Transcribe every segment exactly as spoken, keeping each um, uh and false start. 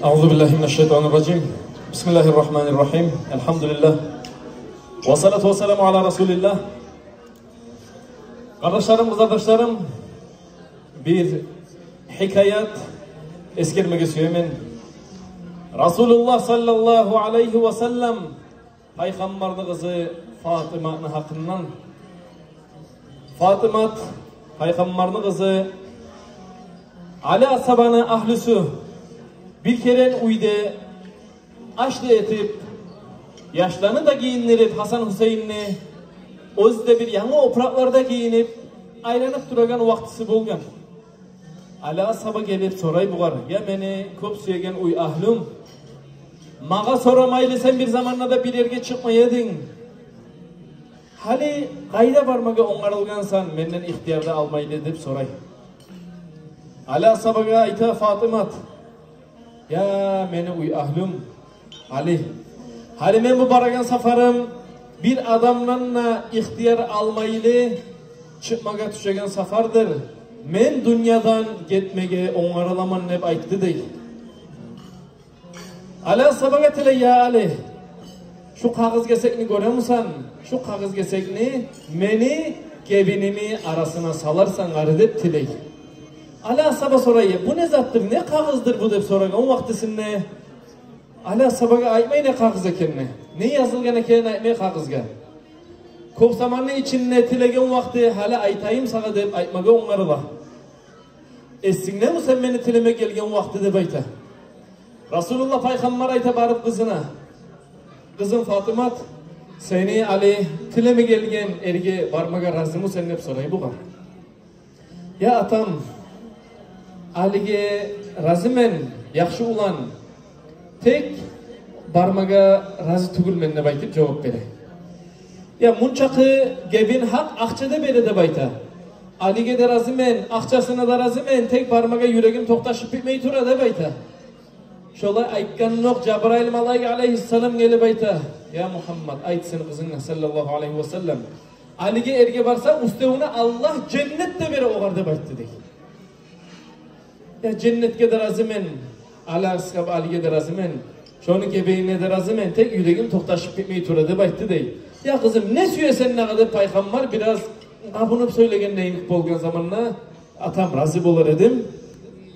أعوذ بالله من الشيطان الرجيم. بسم الله الرحمن الرحيم. الحمد لله. والصلاة والسلام على رسول الله. Къардашларым, къызардашларым, бир хикаят эсгермеге сюемен. Расулуллагь саллаллагьу алайгьи ва саллам пайхаммарны къызы Фатиматны гьакъындан. Фатимат пайхаммарны къызы, Али асгьабаны агьлюсю, бир керен уьйде аш да этип, яшланы да гийиндирип, Гьасан-Гьусейинни, оьзю де бир янгы опуракълар да гийинип, айланып турагъан вакътиси болгъан. Али асгьаба гелип сорай бугъар: «Я мени кёп сюеген уьй агьлюм, магъа сорамайлы сен бир заманда да бир ерге чыкъмай эдинг. Гьали къайда бармагъа онгарылгъансан, менден ихтияр да алмайлы?» — деп сорай. Али асгьабагъа айта Фатимат: «Я мени уьй агьлюм, Али, гьали мен бу барагъан сапарым бир адамдан да ихтияр алмайлы чыкъмагъа тюшеген сапардыр. Мен дюньядан гетмеге онгарыламан», — деп айтды дей. Али асгьабагъа тилей: «Я Али, шу къагъыз гесекни гёремисен? Шу къагъыз гесекни мени гебинимни арасына саларсан гьари», — деп тилей. Али асгьаба сорай: «Бу не затдыр, не къагъыздыр бу?» — деп сорагъан вакътисинде, Али асгьабагъа айтмай не къагъыз экенни, не язылгъан экенни айтмай къагъызгъа. Кёп заманны ичинде тилеген вакъти: «Гьали айтайым сагъа», — деп айтмагъа онгарыла. «Эсингдеми сен мени тилеме гелген вакъти?» — деп айта. Расулуллагь пайхаммар айта барып къызына: «Къызым Фатимат, сени Али тилеме гелген ерге бармагъа разимисен?» — деп сорай бугъар. «Я атам, Алиге разимен, яхшы улан. Тек бармагъа рази тюгюлмен», — деп айтып жавап бере. «Я мунчакъы гебин гьакъ, акъча да бере», — деп айта. «Алиге де разимен, акъчасына да разимен, тек бармагъа юрегим токъташып битмей тура», — деп айта. Шолай айтгъанынокъ Жабрайыл малайик алайгьиссалам гелип айта: «Я Мугьаммад, айт сен къызынга, саллаллагьу алайгьи ва саллам, Алиге ерге барса, уьстевюне Аллагь женнет де бере огъар», — деп айтды дей. «Я женнетге де разимен, Али асгьаб, Алиге де разимен, шону гебинине де разимен, тек юрегим токъташып битмей тура», — деп айтды дей. «Я къызым, не сюесен дагъы?» — деп пайхаммар бираз къабынып сёйлегендей йимик болгъан заманда: «Атам, рази болар эдим,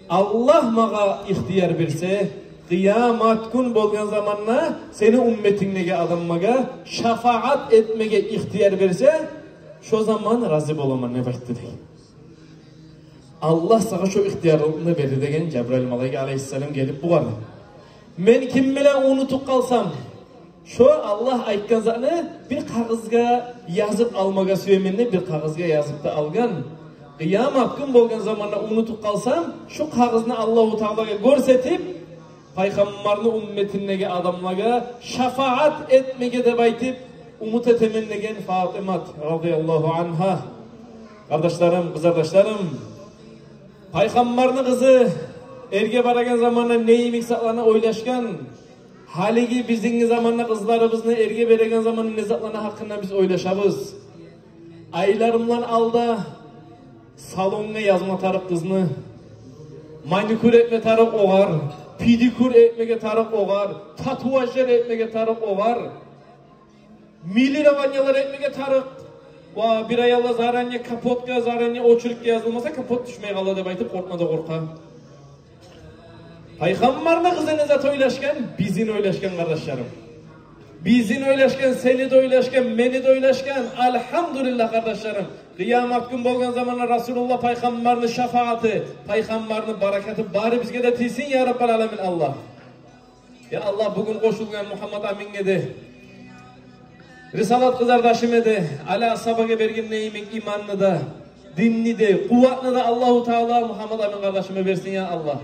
Аллагь магъа ихтияр берсе, къыямат гюн болгъан заманда сени умметингдеги адамлагъа шафаат этмеге ихтияр берсе, шо заман рази боламан», — деп айтды дей. «Аллагь сагъа шо ихтиярлыкъны берди», — деген Жабрайыл малайик алайгьиссалам гелип бугъар. «Мен ким биле унутуп къалсам, шо Аллагь айтгъан затны бир къагъызгъа язып алмагъа сюемен», — деп бир къагъызгъа язып да алгъан. «Къыямат гюн болгъан заманда унутуп къалсам, шу къагъызны Аллагьу Таалагъа гёрсетип, пайхаммарны умметиндеги адамлагъа шафаат этмеге деп айтып, умут этемен», — деген Фатимат радияллагьу ангьа. Къардашларым, къызардашларым, пайхаммарны къызы эрге барагъан заманда не йимик затланы ойлашгъан, гьалиги бизинги заманда къызларыбызны эрге береген заманда не затланы гьакъында биз ойлашабыз? Айларымдан алда салонгъа язма тарыкъ къызны, маникюр этме тарыкъ огъар, педикюр этмеге тарыкъ огъар, татуажлар этмеге тарыкъ огъар, милированиялар этмеге тарыкъ. Ва бир ай алда заранее капотгъа, заранее очередге язылмаса, капот тюшмей къала деп айтып, къоркъма да къоркъа. Пайхаммарны къызы не зат ойлашгъан? Бизин ойлашгъан, къардашларым. Бизин ойлашгъан, сени де ойлашгъан, мени де ойлашгъан. Альгьамдулиллагь, къардашларым. Къыямат гюн болгъан заманда Расулуллагь пайхаммарны шафааты, пайхаммарны баракаты бары бизге де тийсин, я Раббал аламин, Аллагь. Я Аллагь, бугюн къошулгъан Мугьаммад Аминге де, Рисалат къызардашыма да, Али асгьабагъа бергенде йимик иманны да, динни де, къуватны да Аллагьу Таала Мугьаммад Амин къардашыма берсин, я Аллагь.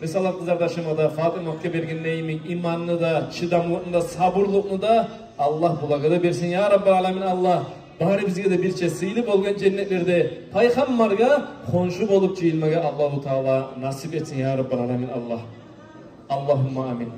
Рисалат къызардашыма да, Фатиматгъа бергенде йимик иманны да, чыдамлыкъны да, сабурлукъну да Аллагь булагъа да берсин, я Раббал аламин, Аллагь. Бары бизге де бирче сыйлы болгъан женнетлерде пайхаммаргъа хоншу болуп жыйылмагъа Аллагьу Таала насип этсин, я Раббал аламин, Аллагь. Аллагьумма амин.